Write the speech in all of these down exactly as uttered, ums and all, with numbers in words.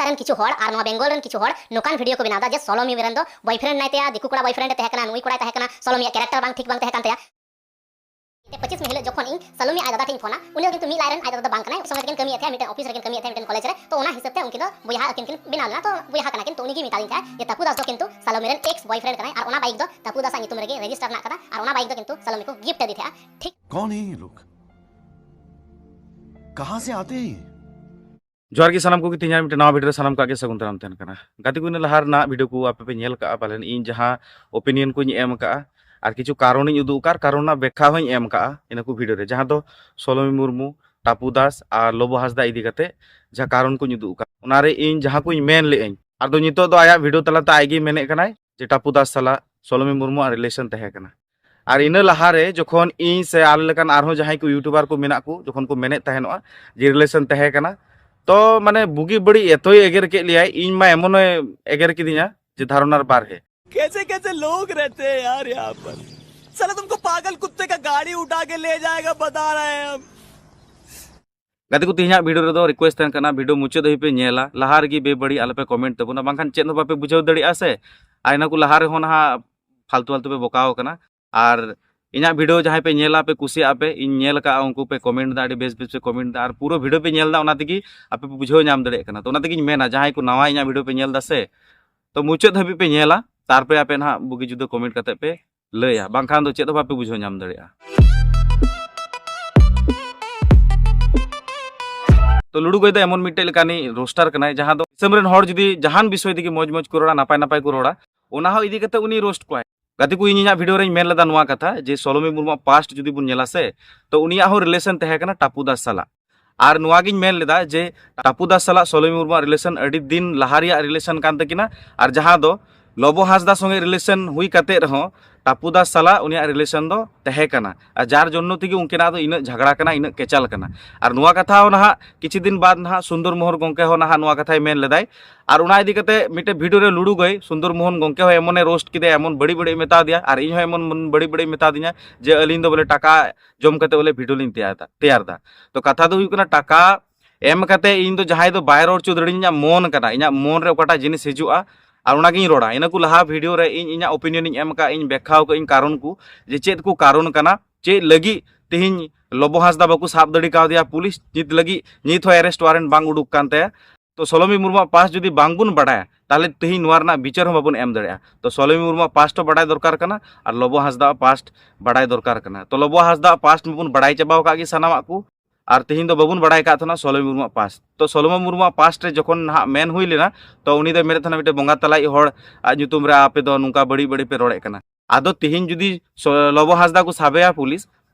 ᱨᱮᱱ ᱠᱤᱪᱷᱩ ᱦᱚᱲ ᱟᱨ ᱱᱚᱣᱟ ᱵᱮᱝᱜᱚᱞ ᱨᱮᱱ ᱠᱤᱪᱷᱩ ᱦᱚᱲ ᱱᱚᱝᱠᱟᱱ ᱵᱷᱤᱰᱤᱭᱳ ᱠᱚ ᱵᱮᱱᱟᱣ ᱮᱫᱟ ᱡᱮ ᱥᱚᱞᱚᱢᱤ ᱨᱮᱱ ᱫᱚ ᱵᱚᱭᱯᱷᱨᱮᱱᱰ ᱢᱮᱱᱟᱭ ᱛᱟᱭᱟ, ᱫᱤᱠᱩ ᱠᱚᱲᱟ ᱵᱚᱭᱯᱷᱨᱮᱱᱰ ᱮ ᱛᱟᱦᱮᱸ ᱠᱟᱱᱟ, ᱱᱩᱭ ᱠᱚᱲᱟᱭ ᱛᱟᱦᱮᱸ ᱠᱟᱱᱟ, ᱥᱚᱞᱚᱢᱤᱭᱟᱜ ᱠᱮᱨᱮᱠᱴᱟᱨ ᱵᱟᱝ ᱴᱷᱤᱠ ᱵᱟᱝ ᱛᱟᱦᱮᱸ ᱠᱟᱱ ᱛᱟᱭᱟ᱾ ᱯᱚᱸᱪᱤᱥ ᱢᱮ ᱦᱤᱞᱳᱜ ᱡᱚᱠᱷᱚᱱ ᱤᱧ ᱥᱟᱞᱚᱢᱤ ᱟᱡ ᱫᱟᱫᱟ ᱴᱷᱮᱱ ᱤᱧ ᱯᱷᱳᱱᱟ, ᱩᱱᱤ ᱦᱚᱸ ᱠᱤᱱᱛᱩ ᱢᱤᱫ ᱞᱟᱭᱤᱱ ᱨᱮᱱ ᱟᱡ ᱫᱟᱫᱟ ᱫᱚ ᱵᱟᱝ ᱠᱟᱱᱟᱭ, ᱥᱚᱸᱜᱮ ᱛᱮᱠᱤᱱ ᱠᱟᱹᱢᱤᱭᱮᱫ ᱛᱟᱦᱮᱸᱫ ᱢᱤᱫᱴᱮᱱ ᱚᱯᱷᱤᱥ ᱨᱮᱠᱤᱱ ᱠᱟᱹᱢᱤᱭᱮᱫ ᱛᱟᱦᱮᱸᱫ ᱢᱤᱫᱴᱮᱱ ᱠᱚᱞᱮᱡᱽ ᱨᱮ᱾ ᱛᱚ ᱚᱱᱟ ᱦᱤᱥᱟᱹᱵ ᱛᱮ ᱩᱱᱠᱤᱱ ᱫᱚ ᱵᱚᱭᱦᱟ ᱟᱹᱠᱤᱱ ᱠᱤᱱ ᱵᱮᱱᱟᱣ ᱞᱮᱱᱟ᱾ ᱛᱚ ᱵᱚᱭᱦᱟ ᱠᱟᱱᱟ ᱠᱤᱱ, ᱛᱚ ᱩᱱᱤ ᱜᱮ ᱢᱮᱛᱟᱫᱤᱧ ᱛᱟᱦᱮᱸᱫ ᱡᱮ ᱛᱟᱯᱩ ᱫᱟᱥ ᱫᱚ ᱠᱤᱱᱛᱩ ᱥᱟᱞᱚᱢᱤ ᱨᱮᱱ ᱮᱠᱥ ᱵᱚᱭᱯᱷᱨᱮᱱᱰ ᱠᱟᱱᱟᱭ ᱟᱨ ᱚᱱᱟ ᱵᱟᱭᱤᱠ ᱫᱚ ᱛᱟᱯᱩ ᱫᱟᱥ ᱟᱜ ᱧᱩᱛᱩᱢ ᱨᱮᱜᱮ ᱨᱮᱡᱤᱥᱴᱟᱨ ᱢᱮᱱᱟᱜ ᱟᱠᱟᱫᱟ ᱟᱨ ᱚᱱᱟ ᱵᱟᱭᱤᱠ ᱫᱚ ᱠᱤᱱᱛᱩ ᱥᱟᱞᱚᱢᱤ ᱠᱚ ᱜᱤᱯᱷᱴ ᱟᱫᱮ ᱛᱟᱦᱮᱸᱫᱼᱟ᱾ ᱴᱷᱤᱠ᱾ कौन है ये लोग? कहाँ से आते हैं ये? ᱡᱚᱦᱟᱨ ᱜᱮ ᱥᱟᱱᱟᱢ ᱠᱚᱜᱮ, ᱛᱮᱦᱮᱧᱟᱜ ᱢᱤᱫᱴᱮᱱ ᱱᱟᱣᱟ ᱵᱷᱤᱰᱤᱭᱳ ᱨᱮ ᱥᱟᱱᱟᱢ ᱠᱚᱣᱟᱜ ᱜᱮ ᱥᱟᱹᱜᱩᱱ ᱫᱟᱨᱟᱢ ᱛᱟᱦᱮᱱ ᱠᱟᱱᱟ᱾ ᱜᱟᱛᱮ ᱠᱚ, ᱤᱱᱟᱹ ᱞᱟᱦᱟ ᱨᱮᱱᱟᱜ ᱵᱷᱤᱰᱤᱭᱳ ᱠᱚ ᱟᱯᱮ ᱯᱮ ᱧᱮᱞ ᱠᱟᱜᱼᱟ ᱯᱟᱞᱮᱱ, ᱤᱧ ᱡᱟᱦᱟᱸ ᱳᱯᱤᱱᱤᱭᱚᱱ ᱠᱚᱧ ᱮᱢ ᱠᱟᱜᱼᱟ ᱟᱨ ᱠᱤᱪᱷᱩ ᱠᱟᱨᱚᱱᱤᱧ ᱩᱫᱩᱜ ᱟᱠᱟᱫ, ᱠᱟᱨᱚᱱ ᱨᱮᱱᱟᱜ ᱵᱮᱠᱠᱷᱟ ᱦᱚᱸᱧ ᱮᱢ ᱠᱟᱜᱼᱟ ᱤᱱᱟᱹ ᱠᱚ ᱵᱷᱤᱰᱤᱭᱳ ᱨᱮ, ᱡᱟᱦᱟᱸ ᱫᱚ ᱥᱚᱞᱚᱢᱤ ᱢᱩᱨᱢᱩ, ᱴᱟᱯᱩ ᱫᱟᱥ ᱟᱨ ᱞᱚᱵᱚ ᱦᱟᱸᱥᱫᱟ ᱤᱫᱤ ᱠᱟᱛᱮ ᱡᱟᱦᱟᱸ ᱠᱟᱨᱚᱱ ᱠᱚᱧ ᱩᱫᱩᱜ ᱟᱠᱟᱫ, ᱚᱱᱟᱨᱮ ᱤᱧ ᱡᱟᱦᱟᱸ ᱠᱚᱧ ᱢᱮᱱ ᱞᱮᱜᱼᱟᱹᱧ, ᱟᱫᱚ ᱱᱤᱛᱚᱜ ᱫᱚ ᱟᱭᱟᱜ ᱵᱷᱤᱰᱤᱭᱳ ᱛᱟᱞᱟᱛᱮ ᱟᱡ ᱜᱮ ᱢᱮᱱᱮᱫ ᱠᱟᱱᱟᱭ ᱡᱮ ᱴᱟᱯᱩ ᱫᱟᱥ ᱥᱟᱞᱟᱜ ᱥᱚᱞᱚᱢᱤ ᱢᱩᱨᱢᱩᱣᱟᱜ ᱨᱤᱞᱮᱥᱚᱱ ᱛᱟᱦᱮᱸ ᱠᱟᱱᱟ᱾ ᱟᱨ ᱤᱱᱟᱹ ᱞᱟᱦᱟᱨᱮ ᱡᱚᱠᱷᱚᱱ ᱤᱧ ᱥᱮ ᱟᱞᱮ ᱞᱮᱠᱟᱱ ᱟᱨᱦᱚᱸ ᱡᱟᱦᱟᱸᱭ ᱠᱚ ᱭᱩᱴᱩᱵᱟᱨ ᱠᱚ ᱢᱮᱱᱟᱜ ᱠᱚ, ᱡᱚᱠᱷᱚᱱ ᱠᱚ ᱢᱮᱱᱮᱫ ᱛᱟᱦᱮᱱᱚᱜᱼᱟ ᱡᱮ ᱨᱤᱞᱮᱥᱚᱱ ᱛᱟᱦᱮᱸ ᱠᱟᱱᱟ, ᱛᱚ ᱢᱟᱱᱮ ᱵᱩᱜᱤ ᱵᱟᱹᱲᱤᱡ ᱮᱛᱚᱭ ᱮᱜᱮᱨ ᱠᱮᱫ ᱞᱮᱭᱟᱭ, ᱤᱧ ᱢᱟ ᱮᱢᱚᱱᱮ ᱮᱜᱮᱨ ᱠᱤᱫᱤᱧᱟ ᱡᱮ ᱫᱷᱟᱨᱚᱱᱟᱨ ᱵᱟᱨᱦᱮ᱾ कैसे कैसे लोग रहते हैं यार यहाँ पर। साला तुमको पागल कुत्ते का गाड़ी उठा के ले जाएगा, बता रहे हैं हम। ᱜᱟᱛᱮ ᱠᱚ, ᱛᱮᱦᱮᱧᱟᱜ ᱵᱷᱤᱰᱤᱭᱳ ᱨᱮᱫᱚ ᱨᱤᱠᱩᱭᱮᱥᱴ ᱛᱟᱦᱮᱱ ᱠᱟᱱᱟ, ᱵᱷᱤᱰᱤᱭᱳ ᱢᱩᱪᱟᱹᱫ ᱫᱷᱟᱹᱵᱤᱡ ᱯᱮ ᱧᱮᱞᱟ, ᱞᱟᱦᱟ ᱨᱮᱜᱮ ᱵᱮᱵᱟᱹᱲᱤᱡ ᱟᱞᱚᱯᱮ ᱠᱚᱢᱮᱱᱴ ᱛᱟᱵᱚᱱᱟ, ᱵᱟᱝᱠᱷᱟᱱ ᱪᱮᱫ ᱦᱚᱸ ᱵᱟᱯᱮ ᱵᱩᱡᱷᱟᱹᱣ ᱫᱟᱲᱮᱭᱟᱜᱼᱟ ᱥᱮ᱾ ᱟᱨ ᱤᱱᱟᱹ ᱠᱚ ᱞᱟᱦᱟ ᱨᱮᱦᱚᱸ ᱱᱟᱦᱟᱜ ᱯᱷᱟᱞᱛᱩ ᱯᱷᱟᱞᱛᱩ ᱯᱮ ᱵᱚᱠᱟᱣ ᱠᱟᱱᱟ᱾ ᱟᱨ ᱤᱧᱟᱹᱜ ᱵᱷᱤᱰᱤᱭᱳ ᱡᱟᱦᱟᱸᱭ ᱯᱮ ᱧᱮᱞᱟ, ᱯᱮ ᱠᱩᱥᱤᱭᱟᱜᱼᱟ ᱯᱮ, ᱤᱧ ᱧᱮᱞ ᱟᱠᱟᱫᱼᱟ, ᱩᱱᱠᱩ ᱯᱮ ᱠᱚᱢᱮᱱᱴ ᱮᱫᱟ, ᱟᱹᱰᱤ ᱵᱮᱥ ᱵᱮᱥ ᱯᱮ ᱠᱚᱢᱮᱱᱴ ᱮᱫᱟ, ᱟᱨ ᱯᱩᱨᱟᱹ ᱵᱷᱤᱰᱤᱭᱳ ᱯᱮ ᱧᱮᱞ ᱮᱫᱟ, ᱚᱱᱟ ᱛᱮᱜᱮ ᱟᱯᱮ ᱯᱮ ᱵᱩᱡᱷᱟᱹᱣ ᱧᱟᱢ ᱫᱟᱲᱮᱭᱟᱜ ᱠᱟᱱᱟ᱾ ᱛᱚ ᱚᱱᱟ ᱛᱮᱜᱮᱧ ᱢᱮᱱᱟ, ᱡᱟᱦᱟᱸᱭ ᱠᱚ ᱱᱟᱣᱟ ᱤᱧᱟᱹᱜ ᱵᱷᱤᱰᱤᱭᱳ ᱯᱮ ᱧᱮᱞ ᱮᱫᱟ ᱥᱮ, ᱛᱚ ᱢᱩᱪᱟᱹᱫ ᱫᱷᱟᱹᱵᱤᱡ ᱯᱮ ᱧᱮᱞᱟ, ᱛᱟᱨᱯᱚᱨᱮ ᱟᱯᱮ ᱱᱟᱦᱟᱜ ᱵᱩᱜᱤ ᱡᱩᱫᱟᱹ ᱠᱚᱢᱮᱱᱴ ᱠᱟᱛᱮ ᱯᱮ ᱞᱟᱹᱭᱟ, ᱵᱟᱝᱠᱷᱟᱱ ᱫᱚ ᱪᱮᱫ ᱦᱚᱸ ᱵᱟᱯᱮ ᱵᱩᱡᱷᱟᱹᱣ ᱧᱟᱢ ᱫᱟᱲᱮᱭᱟᱜᱼᱟ᱾ ᱛᱚ ᱞᱩᱰᱩ ᱜᱚᱭ ᱫᱚ ᱮᱢᱚᱱ ᱢᱤᱫᱴᱮᱡ ᱞᱮᱠᱟᱱᱤᱡ ᱨᱳᱥᱴᱟᱨ ᱠᱟᱱᱟᱭ, ᱡᱟᱦᱟᱸ ᱫᱚ ᱫᱤᱥᱚᱢ ᱨᱮᱱ ᱦᱚᱲ ᱡᱩᱫᱤ ᱡᱟᱦᱟᱱ ᱵᱤᱥᱚᱭ ᱛᱮᱜᱮ ᱢᱚᱡᱽ ᱢᱚᱡᱽ ᱠᱚ ᱨᱚᱲᱟ, ᱱᱟᱯᱟᱭ ᱱᱟᱯᱟᱭ ᱠᱚ ᱨᱚᱲᱟ, ᱚᱱᱟ ᱦᱚᱸ ᱤᱫᱤ ᱠᱟᱛᱮ ᱩᱱᱤ ᱨᱳᱥᱴ ᱠᱚᱣᱟᱭ᱾ ᱜᱟᱛᱮ ᱠᱚ, ᱤᱧ ᱤᱧᱟᱹᱜ ᱵᱷᱤᱰᱤᱭᱳ ᱨᱮᱧ ᱢᱮᱱ ᱞᱮᱫᱟ ᱱᱚᱣᱟ ᱠᱟᱛᱷᱟ ᱡᱮ ᱥᱚᱞᱚᱢᱤ ᱢᱩᱨᱢᱩᱣᱟᱜ ᱯᱟᱥᱴ ᱡᱩᱫᱤ ᱵᱚᱱ ᱧᱮᱞᱟ ᱥᱮ, ᱛᱚ ᱩᱱᱤᱭᱟᱜ ᱦᱚᱸ ᱨᱤᱞᱮᱥᱚᱱ ᱛᱟᱦᱮᱸ ᱠᱟᱱᱟ ᱴᱟᱯᱩ ᱫᱟᱥ ᱥᱟᱞᱟᱜ᱾ ᱟᱨ ᱱᱚᱣᱟ ᱜᱤᱧ ᱢᱮᱱ ᱞᱮᱫᱟ ᱡᱮ ᱴᱟᱯᱩ ᱫᱟᱥ ᱥᱟᱞᱟᱜ ᱥᱚᱞᱚᱢᱤ ᱢᱩᱨᱢᱩᱣᱟᱜ ᱨᱤᱞᱮᱥᱚᱱ ᱟᱹᱰᱤ ᱫᱤᱱ ᱞᱟᱦᱟ ᱨᱮᱭᱟᱜ ᱨᱤᱞᱮᱥᱚᱱ ᱠᱟᱱ ᱛᱟᱹᱠᱤᱱᱟ, ᱟᱨ ᱡᱟᱦᱟᱸ ᱫᱚ ᱞᱚᱵᱚ ᱦᱟᱸᱥᱫᱟ ᱥᱚᱸᱜᱮ ᱨᱤᱞᱮᱥᱚᱱ ᱦᱩᱭ ᱠᱟᱛᱮ ᱨᱮᱦᱚᱸ ᱴᱟᱯᱩ ᱫᱟᱥ ᱥᱟᱞᱟᱜ ᱩᱱᱤᱭᱟᱜ ᱨᱤᱞᱮᱥᱚᱱ ᱫᱚ ᱛᱟᱦᱮᱸ ᱠᱟᱱᱟ, ᱟᱨ ᱡᱟᱨ ᱡᱚᱱᱱᱚ ᱛᱮᱜᱮ ᱩᱱᱠᱤᱱᱟᱜ ᱫᱚ ᱤᱱᱟᱹᱜ ᱡᱷᱟᱜᱽᱲᱟ ᱠᱟᱱᱟ, ᱤᱱᱟᱹᱜ ᱠᱮᱪᱟᱞ ᱠᱟᱱᱟ᱾ ᱟᱨ ᱱᱚᱣᱟ ᱠᱟᱛᱷᱟ ᱦᱚᱸ ᱱᱟᱦᱟᱜ ᱠᱤᱪᱷᱩ ᱫᱤᱱ ᱵᱟᱫ ᱱᱟᱦᱟᱜ ᱥᱩᱱᱫᱚᱨ ᱢᱳᱦᱚᱱ ᱜᱚᱢᱠᱮ ᱦᱚᱸ ᱱᱟᱦᱟᱜ ᱱᱚᱣᱟ ᱠᱟᱛᱷᱟᱭ ᱢᱮᱱ ᱞᱮᱫᱟᱭ᱾ ᱟᱨ ᱚᱱᱟ ᱤᱫᱤ ᱠᱟᱛᱮ ᱢᱤᱫᱴᱮᱡ ᱵᱷᱤᱰᱤᱭᱳ ᱨᱮ ᱞᱩᱰᱩ ᱜᱚᱭ ᱥᱩᱱᱫᱚᱨ ᱢᱳᱦᱚᱱ ᱜᱚᱢᱠᱮ ᱦᱚᱸ ᱮᱢᱚᱱᱮ ᱨᱳᱥᱴ ᱠᱮᱫᱮᱭᱟ, ᱮᱢᱚᱱ ᱵᱟᱹᱲᱤᱡ ᱵᱟᱹᱲᱤᱡ ᱮ ᱢᱮᱛᱟ ᱫᱮᱭᱟ, ᱟᱨ ᱤᱧ ᱦᱚᱸ ᱮᱢᱚᱱ ᱵᱟᱹᱲᱤᱡ ᱵᱟᱹᱲᱤᱡ ᱮ ᱢᱮᱛᱟ ᱫᱤᱧᱟ ᱡᱮ ᱟᱹᱞᱤᱧ ᱫᱚ ᱵᱚᱞᱮ ᱴᱟᱠᱟ ᱡᱚᱢ ᱠᱟᱛᱮ ᱵᱚᱞᱮ ᱵᱷᱤᱰᱤᱭᱳ ᱞᱤᱧ ᱛᱮᱭᱟᱨ ᱫᱟ, ᱛᱮᱭᱟᱨ ᱫᱟ᱾ ᱛᱚ ᱠᱟᱛᱷᱟ ᱫᱚ ᱦᱩᱭᱩᱜ ᱠᱟᱱᱟ, ᱴᱟᱠᱟ ᱮᱢ ᱠᱟᱛᱮ ᱤᱧ ᱫᱚ ᱡᱟᱦᱟᱸᱭ ᱫᱚ ᱵᱟᱭ ᱨᱚᱲ ᱦᱚᱪᱚ ᱫᱟᱲᱮᱧᱟ, ᱤᱧᱟᱹᱜ ᱢᱚᱱ ᱠᱟᱱᱟ, ᱤᱧᱟᱹᱜ ᱢᱚᱱ ᱨᱮ ᱚᱠᱟᱴᱟᱜ ᱡᱤᱱᱤᱥ ᱦᱤᱡᱩᱜᱼᱟ, ᱟᱨ ᱚᱱᱟᱜᱤᱧ ᱨᱚᱲᱟ᱾ ᱤᱱᱟᱹ ᱠᱚ ᱞᱟᱦᱟ ᱵᱷᱤᱰᱤᱭᱳ ᱨᱮ ᱤᱧ ᱤᱧᱟᱹᱜ ᱚᱯᱤᱱᱤᱭᱚᱱ ᱤᱧ ᱮᱢ ᱟᱠᱟᱫ, ᱤᱧ ᱵᱮᱠᱠᱷᱟᱣ ᱟᱠᱟᱫ ᱤᱧ ᱠᱟᱨᱚᱱ ᱠᱚ, ᱡᱮ ᱪᱮᱫ ᱠᱚ ᱠᱟᱨᱚᱱ ᱠᱟᱱᱟ, ᱪᱮᱫ ᱞᱟᱹᱜᱤᱫ ᱛᱮᱦᱮᱧ ᱞᱚᱵᱚ ᱦᱟᱸᱥᱫᱟ ᱵᱟᱠᱚ ᱥᱟᱵ ᱫᱟᱲᱮ ᱠᱟᱣᱫᱮᱭᱟ ᱯᱩᱞᱤᱥ, ᱱᱤᱛ ᱞᱟᱹᱜᱤᱫ, ᱱᱤᱛ ᱦᱚᱸ ᱮᱨᱮᱥᱴ ᱣᱟᱨᱮᱱᱴ ᱵᱟᱝ ᱩᱰᱩᱠ ᱠᱟᱱ ᱛᱟᱭᱟ᱾ ᱛᱚ ᱥᱚᱞᱚᱢᱤ ᱢᱩᱨᱢᱩᱣᱟᱜ ᱯᱟᱥᱴ ᱡᱩᱫᱤ ᱵᱟᱝ ᱵᱚᱱ ᱵᱟᱰᱟᱭᱟ, ᱛᱟᱦᱚᱞᱮ ᱛᱮᱦᱮᱧ ᱱᱚᱣᱟ ᱨᱮᱱᱟᱜ ᱵᱤᱪᱟᱹᱨ ᱦᱚᱸ ᱵᱟᱵᱚᱱ ᱮᱢ ᱫᱟᱲᱮᱭᱟᱜᱼᱟ᱾ ᱛᱚ ᱥᱚᱞᱚᱢᱤ ᱢᱩᱨᱢᱩᱣᱟᱜ ᱯᱟᱥᱴ ᱦᱚᱸ ᱵᱟᱰᱟᱭ ᱫᱚᱨᱠᱟᱨ ᱠᱟᱱᱟ ᱟᱨ ᱞᱚᱵᱚ ᱦᱟᱸᱥᱫᱟᱣᱟᱜ ᱯᱟᱥᱴ ᱵᱟᱰᱟᱭ ᱫᱚᱨᱠᱟᱨ ᱠᱟᱱᱟ᱾ ᱛᱚ ᱞᱚᱵᱚ ᱦᱟᱸᱥᱫᱟᱣᱟᱜ ᱯᱟᱥᱴ ᱢᱟᱵᱚᱱ ᱵᱟᱰᱟᱭ ᱪᱟᱵᱟᱣ ᱟᱠᱟᱫ ᱜᱮ ᱥᱟᱱᱟᱢᱟᱜ ᱠᱚ, ᱟᱨ ᱛᱮᱦᱮᱧ ᱫᱚ ᱵᱟᱵᱚᱱ ᱵᱟᱰᱟᱭ ᱟᱠᱟᱫ ᱛᱟᱦᱮᱱᱟ ᱥᱚᱞᱚᱢᱤ ᱢᱩᱨᱢᱩᱣᱟᱜ ᱯᱟᱥᱴ᱾ ᱛᱚ ᱥᱚᱞᱚᱢᱤ ᱢᱩᱨᱢᱩᱣᱟᱜ ᱯᱟᱥᱴ ᱨᱮ ᱡᱚᱠᱷᱚᱱ ᱱᱟᱦᱟᱜ ᱢᱮᱱ ᱦᱩᱭ ᱞᱮᱱᱟ, ᱛᱚ ᱩᱱᱤ ᱫᱚᱭ ᱢᱮᱱᱮᱫ ᱛᱟᱦᱮᱱᱟ, ᱢᱤᱫᱴᱮᱱ ᱵᱚᱸᱜᱟ ᱛᱟᱞᱟᱭᱤᱡ ᱦᱚᱲ ᱟᱜ ᱧᱩᱛᱩᱢ ᱨᱮ ᱟᱯᱮ ᱫᱚ ᱱᱚᱝᱠᱟ ᱵᱟᱹᱲᱤᱡ ᱵᱟᱹᱲᱤᱡ ᱯᱮ ᱨᱚᱲᱮᱫ ᱠᱟᱱᱟ᱾ ᱟᱫᱚ ᱛᱮᱦᱮᱧ ᱡᱩᱫᱤ ᱥᱚ-, ᱞᱚᱵᱚ ᱦᱟᱸᱥᱫᱟ ᱠᱚ ᱥᱟᱵᱮᱭᱟ ᱯᱩᱞᱤᱥ,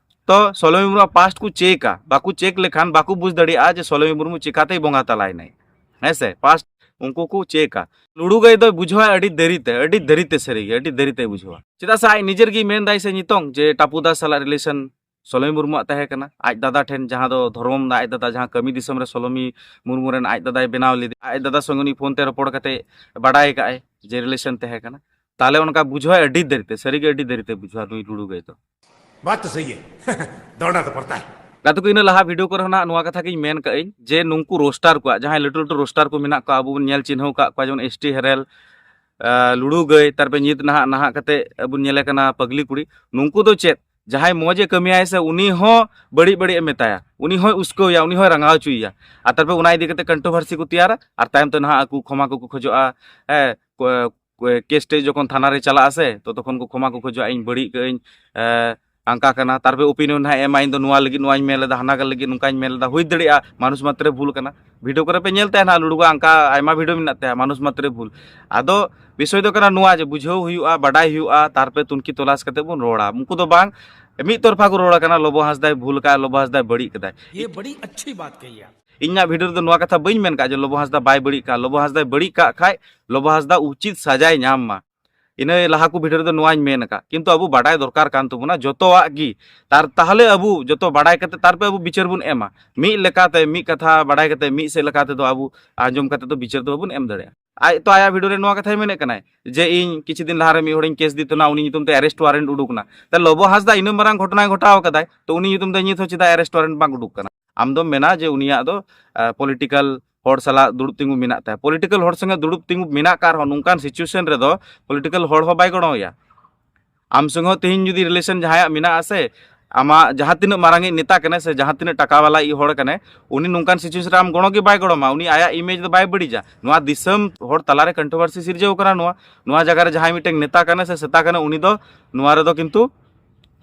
ᱛᱚ ᱥᱚᱞᱚᱢᱤ ᱢᱩᱨᱢᱩᱣᱟᱜ ᱯᱟᱥᱴ ᱠᱚ ᱪᱮᱠᱟ, ᱵᱟᱠᱚ ᱪᱮᱠ ᱞᱮᱠᱷᱟᱱ ᱵᱟᱠᱚ ᱵᱩᱡᱽ ᱫᱟᱲᱮᱭᱟᱜᱼᱟ ᱡᱮ ᱥᱚᱞᱚᱢᱤ ᱢᱩᱨᱢᱩ ᱪᱮᱠᱟᱛᱮᱭ ᱵᱚᱸᱜᱟ ᱛᱟᱞᱟᱭᱮᱱᱟᱭ᱾ ᱦᱮᱸ ᱥᱮ, ᱯᱟᱥᱴ ᱩᱱᱠᱩ ᱠᱚ ᱪᱮᱠᱟ᱾ ᱞᱩᱲᱩ ᱜᱟᱹᱭ ᱫᱚᱭ ᱵᱩᱡᱷᱟᱹᱣᱟ ᱟᱹᱰᱤ ᱫᱮᱨᱤᱛᱮ, ᱟᱹᱰᱤ ᱫᱮᱨᱤᱛᱮ, ᱥᱟᱹᱨᱤᱜᱮ ᱟᱹᱰᱤ ᱫᱮᱨᱤᱛᱮ ᱵᱩᱡᱷᱟᱹᱣᱟ᱾ ᱪᱮᱫᱟᱜ ᱥᱮ ᱟᱡ ᱱᱤᱡᱮᱨ ᱜᱮᱭ ᱢᱮᱱ ᱫᱟᱭ ᱥᱮ ᱱᱤᱛᱚᱝ ᱡᱮ ᱴᱟᱯᱩ ᱫᱟ ᱥᱟᱞᱟᱜ ᱨᱤᱞᱮᱥᱚᱱ ᱥᱚᱞᱚᱢᱤ ᱢᱩᱨᱢᱩᱣᱟᱜ ᱛᱟᱦᱮᱸ ᱠᱟᱱᱟ, ᱟᱡ ᱫᱟᱫᱟ ᱴᱷᱮᱱ, ᱡᱟᱦᱟᱸ ᱫᱚ ᱫᱷᱚᱨᱢᱚᱢ ᱫᱟ ᱟᱡ ᱫᱟᱫᱟ, ᱡᱟᱦᱟᱸ ᱠᱟᱹᱢᱤ ᱫᱤᱥᱚᱢ ᱨᱮ ᱥᱚᱞᱚᱢᱤ ᱢᱩᱨᱢᱩ ᱨᱮᱱ ᱟᱡ ᱫᱟᱫᱟᱭ ᱵᱮᱱᱟᱣ ᱞᱮᱫᱮ, ᱟᱡ ᱫᱟᱫᱟ ᱥᱚᱸᱜᱮ ᱩᱱᱤ ᱯᱷᱳᱱ ᱛᱮ ᱨᱚᱯᱚᱲ ᱠᱟᱛᱮ ᱵᱟᱰᱟᱭ ᱟᱠᱟᱫ ᱟᱭ ᱡᱮ ᱨᱤᱞᱮᱥᱚᱱ ᱛᱟᱦᱮᱸ ᱠᱟᱱᱟ᱾ ᱛᱟᱦᱞᱮ ᱚᱱᱠᱟ ᱵᱩᱡᱷᱟᱹᱣᱟᱭ ᱟᱹᱰᱤ ᱫᱮᱨᱤᱛᱮ, ᱥᱟᱹᱨᱤᱜᱮ ᱟᱹᱰᱤ ᱫᱮᱨᱤᱛᱮ ᱵᱩᱡᱷᱟᱹᱣᱟ ᱱᱩᱭ ᱞᱩᱲᱩ ᱜᱟᱹᱭ ᱫᱚ᱾ बात तो सही है। दौड़ना तो पड़ता है। ᱜᱟᱛᱮ ᱠᱚ, ᱤᱱᱟᱹ ᱞᱟᱦᱟ ᱵᱷᱤᱰᱤᱭᱳ ᱠᱚᱨᱮ ᱦᱚᱸ ᱱᱟᱜ ᱱᱚᱣᱟ ᱠᱟᱛᱷᱟ ᱜᱤᱧ ᱢᱮᱱ ᱠᱟᱜ ᱟᱹᱧ ᱡᱮ ᱱᱩᱠᱩ ᱨᱳᱥᱴᱟᱨ ᱠᱚᱣᱟᱜ, ᱡᱟᱦᱟᱸᱭ ᱞᱟᱹᱴᱩ ᱞᱟᱹᱴᱩ ᱨᱳᱥᱴᱟᱨ ᱠᱚ ᱢᱮᱱᱟᱜ ᱠᱚᱣᱟ, ᱟᱵᱚ ᱵᱚᱱ ᱧᱮᱞ ᱪᱤᱱᱦᱟᱹᱣ ᱠᱟᱜ ᱠᱚᱣᱟ, ᱡᱮᱢᱚᱱ ᱮᱥ ᱴᱤ ᱦᱮᱨᱮᱞ, ᱟᱸ, ᱞᱩᱲᱩ ᱜᱟᱹᱭ, ᱛᱟᱨᱯᱚᱨᱮ ᱱᱤᱛ ᱱᱟᱦᱟᱜ, ᱱᱟᱦᱟᱜ ᱠᱟᱛᱮ ᱵᱚᱱ ᱧᱮᱞᱮ ᱠᱟᱱᱟ ᱯᱟᱜᱽᱞᱤ ᱠᱩᱲᱤ᱾ ᱱᱩᱠᱩ ᱫᱚ ᱪᱮᱫ, ᱡᱟᱦᱟᱸᱭ ᱢᱚᱡᱽ ᱮ ᱠᱟᱹᱢᱤᱭᱟᱭ ᱥᱮ ᱩᱱᱤ ᱦᱚᱸ ᱵᱟᱹᱲᱤᱡ ᱵᱟᱹᱲᱤᱡ ᱮ ᱢᱮᱛᱟᱭᱟ, ᱩᱱᱤ ᱦᱚᱸᱭ ᱩᱥᱠᱟᱹᱣᱮᱭᱟ, ᱩᱱᱤ ᱦᱚᱸᱭ ᱨᱟᱸᱜᱟᱣ ᱦᱚᱪᱚᱭᱮᱭᱟ᱾ ᱟᱨ ᱛᱟᱨᱯᱚᱨᱮ ᱚᱱᱟ ᱤᱫᱤ ᱠᱟᱛᱮ ᱠᱚᱱᱴᱨᱳᱵᱷᱟᱨᱥᱤ ᱠᱚ ᱛᱮᱭᱟᱨᱟ, ᱟᱨ ᱛᱟᱭᱚᱢ ᱛᱮ ᱱᱟᱦᱟᱜ ᱟᱠᱚ ᱠᱷᱚᱢᱟ ᱠᱚᱠᱚ ᱠᱷᱚᱡᱚᱜᱼᱟ᱾ ᱦᱮᱸ, ᱠᱚ-, ᱠᱚ-, ᱠᱮᱥ ᱴᱮᱥ ᱡᱚᱠᱷᱚᱱ ᱛᱷᱟᱱᱟ ᱨᱮ ᱪᱟᱞᱟᱜᱼᱟ ᱥᱮ, ᱛᱚ ᱛᱚᱠᱷᱚᱱ ᱠᱚ ᱠᱷᱚᱢᱟ ᱠᱚ ᱠᱷᱚᱡᱚᱜᱼᱟ, "ᱤᱧ ᱵᱟᱹᱲᱤᱡ ᱠᱟᱜ ᱟᱹᱧ, ᱮ, ᱦᱟᱝᱠᱟ ᱠᱟᱱᱟ", ᱛᱟᱨᱯᱚᱨᱮ ᱚᱯᱤᱱᱤᱭᱚᱱ ᱦᱟᱸᱜ ᱮᱢᱟ, "ᱤᱧ ᱫᱚ ᱱᱚᱣᱟ ᱞᱟᱹᱜᱤᱫ ᱱᱚᱣᱟᱧ ᱢᱮᱱ ᱞᱮᱫᱟ, ᱦᱟᱱᱟ ᱞᱟᱹᱜᱤᱫ ᱱᱚᱝᱠᱟᱧ ᱢᱮᱱ ᱞᱮᱫᱟ", ᱦᱩᱭ ᱫᱟᱲᱮᱭᱟᱜᱼᱟ ᱢᱟᱱᱩᱥ ᱢᱟᱛᱨᱮ ᱵᱷᱩᱞ ᱠᱟᱱᱟ᱾ ᱵᱷᱤᱰᱤᱭᱳ ᱠᱚᱨᱮ ᱯᱮ ᱧᱮᱞ ᱛᱟᱦᱮᱱᱟ, ᱞᱩᱲᱩ ᱜᱟᱹᱭ ᱟᱜ ᱚᱱᱠᱟ ᱟᱭᱢᱟ ᱵᱷᱤᱰᱤᱭᱳ ᱢᱮᱱᱟᱜ ᱛᱟᱭᱟ, ᱢᱟᱱᱩᱥ ᱢᱟᱛᱨᱮ ᱵᱷᱩᱞ᱾ ᱟᱫᱚ ᱵᱤᱥᱚᱭ ᱫᱚ ᱠᱟᱱᱟ ᱱᱚᱣᱟ ᱡᱮ ᱵᱩᱡᱷᱟᱹᱣ ᱦᱩᱭᱩᱜᱼᱟ, ᱵᱟᱰᱟᱭ ᱦᱩᱭᱩᱜᱼᱟ, ᱛᱟᱨᱯᱚᱨᱮ ᱛᱩᱱᱠᱷᱤ ᱛᱚᱞᱟᱥ ᱠᱟᱛᱮ ᱵᱚᱱ ᱨᱚᱲᱟ᱾ ᱩᱱᱠᱩ ᱫᱚ ᱵᱟᱝ, ᱢᱤᱫ ᱛᱚᱨᱯᱷᱟ ᱠᱚ ᱨᱚᱲ ᱠᱟᱱᱟ, ᱞᱚᱵᱚ ᱦᱟᱸᱥᱫᱟᱭ ᱵᱷᱩᱞ ᱠᱟᱜᱼᱟ, ᱞᱚᱵᱚ ᱦᱟᱸᱥᱫᱟᱭ ᱵᱟᱹᱲᱤᱡ ᱠᱟᱫᱟᱭ᱾ ये बड़ी अच्छी बात कही आप। ᱤᱧᱟᱹᱜ ᱵᱷᱤᱰᱤᱭᱳ ᱨᱮᱫᱚ ᱱᱚᱣᱟ ᱠᱟᱛᱷᱟ ᱵᱟᱹᱧ ᱢᱮᱱ ᱠᱟᱜᱼᱟ ᱡᱮ ᱞᱚᱵᱚ ᱦᱟᱸᱥᱫᱟ ᱵᱟᱭ ᱵᱟᱹᱲᱤᱡ ᱠᱟᱜᱼᱟ᱾ ᱞᱚᱵᱚ ᱦᱟᱸᱥᱫᱟᱭ ᱵᱟᱹᱲᱤᱡ ᱠᱟᱜ ᱠᱷᱟᱡ ᱞᱚᱵᱚ ᱦᱟᱸᱥᱫᱟ ᱩᱪᱤᱛ ᱥᱟᱡᱟᱭ ᱧᱟᱢ ᱢᱟ᱾ ᱤᱱᱟᱹ ᱞᱟᱦᱟ ᱠᱚ ᱵᱷᱤᱰᱤᱭᱳ ᱨᱮᱫᱚ ᱱᱚᱣᱟᱧ ᱢᱮᱱ ᱟᱠᱟᱫ, ᱠᱤᱱᱛᱩ ᱟᱵᱚ ᱵᱟᱰᱟᱭ ᱫᱚᱨᱠᱟᱨ ᱠᱟᱱ ᱛᱟᱵᱚᱱᱟ ᱡᱚᱛᱚᱣᱟᱜ ᱜᱮ᱾ ᱛᱟᱨ, ᱛᱟᱦᱞᱮ ᱟᱵᱚ ᱡᱚᱛᱚ ᱵᱟᱰᱟᱭ ᱠᱟᱛᱮ ᱛᱟᱨᱯᱚᱨᱮ ᱟᱵᱚ ᱵᱤᱪᱟᱹᱨ ᱵᱚᱱ ᱮᱢᱟ᱾ ᱢᱤᱫ ᱞᱮᱠᱟᱛᱮ, ᱢᱤᱫ ᱠᱟᱛᱷᱟ ᱵᱟᱰᱟᱭ ᱠᱟᱛᱮ, ᱢᱤᱫ ᱥᱮᱫ ᱞᱮᱠᱟ ᱛᱮᱫᱚ ᱟᱵᱚ ᱟᱸᱡᱚᱢ ᱠᱟᱛᱮ ᱫᱚ ᱵᱤᱪᱟᱹᱨ ᱫᱚ ᱵᱟᱵᱚᱱ ᱮᱢ ᱫᱟᱲᱮᱭᱟᱜᱼᱟ᱾ ᱟᱡ ᱛᱚ ᱟᱭᱟᱜ ᱵᱷᱤᱰᱤᱭᱳ ᱨᱮ ᱱᱚᱣᱟ ᱠᱟᱛᱷᱟᱭ ᱢᱮᱱᱮᱫ ᱠᱟᱱᱟᱭ ᱡᱮ ᱤᱧ ᱠᱤᱪᱷᱩ ᱫᱤᱱ ᱞᱟᱦᱟᱨᱮ ᱢᱤᱫ ᱦᱚᱲᱤᱧ ᱠᱮᱥ ᱫᱤ ᱛᱟᱦᱮᱱᱟ, ᱩᱱᱤ ᱧᱩᱛᱩᱢ ᱛᱮ ᱟᱨᱮᱥᱴ ᱣᱟᱨᱮᱱᱴ ᱩᱰᱩᱠ ᱮᱱᱟ᱾ ᱛᱟᱦᱞᱮ ᱞᱚᱵᱚ ᱦᱟᱸᱥᱫᱟ ᱤᱱᱟᱹ ᱢᱟᱨᱟᱝ ᱜᱷᱚᱴᱚᱱᱟᱭ ᱜᱷᱚᱴᱟᱣ ᱠᱟᱫᱟᱭ, ᱛᱚ ᱩᱱᱤ ᱧᱩᱛᱩᱢ ᱛᱮ ᱱᱤᱛ ᱦᱚᱸ ᱪᱮᱫᱟᱜ ᱟᱨᱮᱥᱴ ᱣᱟᱨᱮᱱᱴ ᱵᱟᱝ ᱩᱰᱩᱠ ᱠᱟᱱᱟ? ᱟᱢ ᱫᱚᱢ ᱢᱮᱱᱟ ᱡᱮ ᱩᱱᱤᱭᱟᱜ ᱫᱚ ᱯᱚᱞᱤᱴᱤᱠᱟᱞ ᱦᱚᱲ ᱥᱟᱞᱟᱜ ᱫᱩᱲᱩᱵ ᱛᱤᱸᱜᱩ ᱢᱮᱱᱟᱜ ᱛᱟᱭᱟ᱾ ᱯᱚᱞᱤᱴᱤᱠᱟᱞ ᱦᱚᱲ ᱥᱚᱸᱜᱮ ᱫᱩᱲᱩᱵ ᱛᱤᱸᱜᱩ ᱢᱮᱱᱟᱜ ᱠᱟᱜ ᱨᱮᱦᱚᱸ, ᱱᱚᱝᱠᱟᱱ ᱥᱤᱪᱩᱭᱮᱥᱚᱱ ᱨᱮᱫᱚ ᱯᱚᱞᱤᱴᱤᱠᱟᱞ ᱦᱚᱲ ᱦᱚᱸ ᱵᱟᱭ ᱜᱚᱲᱚᱣᱟᱭᱟ᱾ ᱟᱢ ᱥᱚᱸᱜᱮ ᱦᱚᱸ ᱛᱮᱦᱮᱧ ᱡᱩᱫᱤ ᱨᱤᱞᱮᱥᱚᱱ ᱡᱟᱦᱟᱸᱭᱟᱜ ᱢᱮᱱᱟᱜᱼᱟ ᱥᱮ, ᱟᱢᱟᱜ ᱡᱟᱦᱟᱸ ᱛᱤᱱᱟᱹᱜ ᱢᱟᱨᱟᱝ ᱤᱡ ᱱᱮᱛᱟ ᱠᱟᱱᱟᱭ ᱥᱮ ᱡᱟᱦᱟᱸ ᱛᱤᱱᱟᱹᱜ ᱴᱟᱠᱟ ᱵᱟᱞᱟ ᱤᱡ ᱦᱚᱲ ᱠᱟᱱᱟᱭ, ᱩᱱᱤ ᱱᱚᱝᱠᱟᱱ ᱥᱤᱪᱩᱭᱮᱥᱚᱱ ᱨᱮ ᱟᱢ ᱜᱚᱲᱚ ᱜᱮ ᱵᱟᱭ ᱜᱚᱲᱚᱢᱟ᱾ ᱩᱱᱤ ᱟᱭᱟᱜ ᱤᱢᱮᱡᱽ ᱫᱚ ᱵᱟᱭ ᱵᱟᱹᱲᱤᱡᱟ᱾ ᱱᱚᱣᱟ ᱫᱤᱥᱚᱢ ᱦᱚᱲ ᱛᱟᱞᱟᱨᱮ ᱠᱚᱱᱴᱨᱳᱵᱷᱟᱨᱥᱤ ᱥᱤᱨᱡᱟᱹᱣ ᱠᱟᱱᱟ᱾ ᱱᱚᱣᱟ, ᱱᱚᱣᱟ ᱡᱟᱭᱜᱟ ᱨᱮ ᱡᱟᱦᱟᱸᱭ ᱢᱤᱫᱴᱮᱱ ᱱᱮᱛᱟ ᱠᱟᱱᱟᱭ ᱥᱮ ᱥᱮᱛᱟ ᱠᱟᱱᱟᱭ, ᱩᱱᱤ ᱫᱚ ᱱᱚᱣᱟ ᱨᱮᱫᱚ ᱠᱤᱱᱛᱩ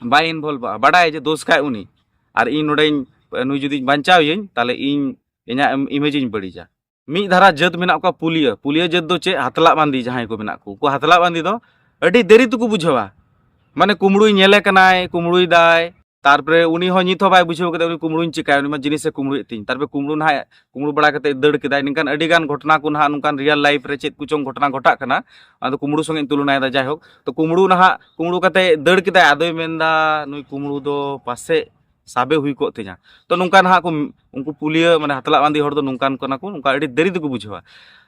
ᱵᱟᱭ ᱤᱱᱵᱷᱚᱞᱵᱷᱼᱟ᱾ ᱵᱟᱰᱟᱭ ᱡᱮ ᱫᱳᱥ ᱠᱟᱭ ᱩᱱᱤ, ᱟᱨ ᱤᱧ ᱱᱚᱰᱮᱧ, ᱱᱩᱭ ᱡᱩᱫᱤᱧ ᱵᱟᱧᱪᱟᱣ ᱤᱭᱟᱹᱧ, ᱛᱟᱦᱞᱮ ᱤᱧ ᱤᱧᱟᱹᱜ ᱤᱢᱮᱡᱽ ᱤᱧ ᱵᱟᱹᱲᱤᱡᱟ᱾ ᱢᱤᱫ ᱫᱷᱟᱨᱟ ᱡᱟᱹᱛ ᱢᱮᱱᱟᱜ ᱠᱚᱣᱟ ᱯᱩᱞᱤᱭᱟᱹ᱾ ᱯᱩᱞᱤᱭᱟᱹ ᱡᱟᱹᱛ ᱫᱚ ᱪᱮᱫ? ᱦᱟᱛᱞᱟᱜ ᱵᱟᱸᱫᱤ ᱡᱟᱦᱟᱸᱭ ᱠᱚ ᱢᱮᱱᱟᱜ ᱠᱚ, ᱩᱱᱠᱩ ᱦᱟᱛᱞᱟᱜ ᱵᱟᱸᱫᱤ ᱫᱚ ᱟᱹᱰᱤ ᱫᱮᱨᱤ ᱛᱮᱠᱚ ᱵᱩᱡᱷᱟᱹᱣᱟ᱾ ᱢᱟᱱᱮ ᱠᱩᱢᱵᱽᱲᱩᱭ ᱧᱮᱞᱮ ᱠᱟᱱᱟᱭ, ᱠᱩᱢᱵᱽᱲᱩᱭ ᱫᱟᱭ, ᱛᱟᱨᱯᱚᱨᱮ ᱩᱱᱤ ᱦᱚᱸ ᱱᱤᱛ ᱦᱚᱸ ᱵᱟᱭ ᱵᱩᱡᱷᱟᱹᱣ ᱠᱟᱫᱟ ᱩᱱᱤ ᱠᱩᱢᱵᱽᱲᱩᱧ ᱪᱤᱠᱟᱹᱭᱟ, ᱩᱱᱤ ᱢᱟ ᱡᱤᱱᱤᱥᱮ ᱠᱩᱢᱵᱽᱲᱩᱭᱮᱫ ᱛᱤᱧ᱾ ᱛᱟᱨᱯᱚᱨᱮ ᱠᱩᱢᱵᱽᱲᱩ ᱱᱟᱦᱟᱜ, ᱠᱩᱢᱵᱽᱲᱩ ᱵᱟᱲᱟ ᱠᱟᱛᱮ ᱫᱟᱹᱲ ᱠᱮᱫᱟᱭ᱾ ᱱᱤᱝᱠᱟᱱ ᱟᱹᱰᱤ ᱜᱟᱱ ᱜᱷᱚᱴᱚᱱᱟ ᱠᱚ ᱱᱟᱦᱟᱜ ᱱᱚᱝᱠᱟᱱ ᱨᱤᱭᱮᱞ ᱞᱟᱭᱤᱯᱷ ᱨᱮ ᱪᱮᱫ ᱠᱚᱪᱚᱝ ᱜᱷᱚᱴᱚᱱᱟ ᱜᱷᱚᱴᱟᱜ ᱠᱟᱱᱟ, ᱟᱫᱚ ᱠᱩᱢᱵᱽᱲᱩ ᱥᱚᱸᱜᱮᱧ ᱛᱩᱞᱚᱱᱟᱭᱮᱫᱟ᱾ ᱡᱟᱭᱦᱳᱠ, ᱛᱚ ᱠᱩᱢᱵᱽᱲᱩ ᱱᱟᱦᱟᱜ ᱠᱩᱢᱵᱽᱲᱩ ᱠᱟᱛᱮ ᱫᱟᱹᱲ ᱠᱮᱫᱟᱭ, ᱟᱫᱚᱭ ᱢᱮᱱᱫᱟ ᱱᱩᱭ ᱠᱩᱢᱵᱽᱲᱩ ᱫᱚ ᱯᱟᱥᱮᱡ ᱥᱟᱵᱮ ᱦᱩᱭ ᱠᱚᱜ ᱛᱤᱧᱟ᱾ ᱛᱚ ᱱᱚᱝᱠᱟ ᱱᱟᱦᱟᱜ ᱠᱚ, ᱩᱱᱠᱩ ᱯᱩᱞᱤᱭᱟᱹ ᱢᱟᱱᱮ ᱦᱟᱛᱞᱟᱜ ᱵᱟᱸᱫᱤ ᱦᱚᱲ ᱫᱚ ᱱᱚᱝᱠᱟᱱ ᱠᱟᱱᱟ ᱠᱚ, ᱱᱚᱝᱠᱟ ᱟᱹᱰᱤ ᱫᱮᱨᱤ ᱛᱮᱠᱚ ᱵᱩᱡᱷᱟᱹᱣᱟ᱾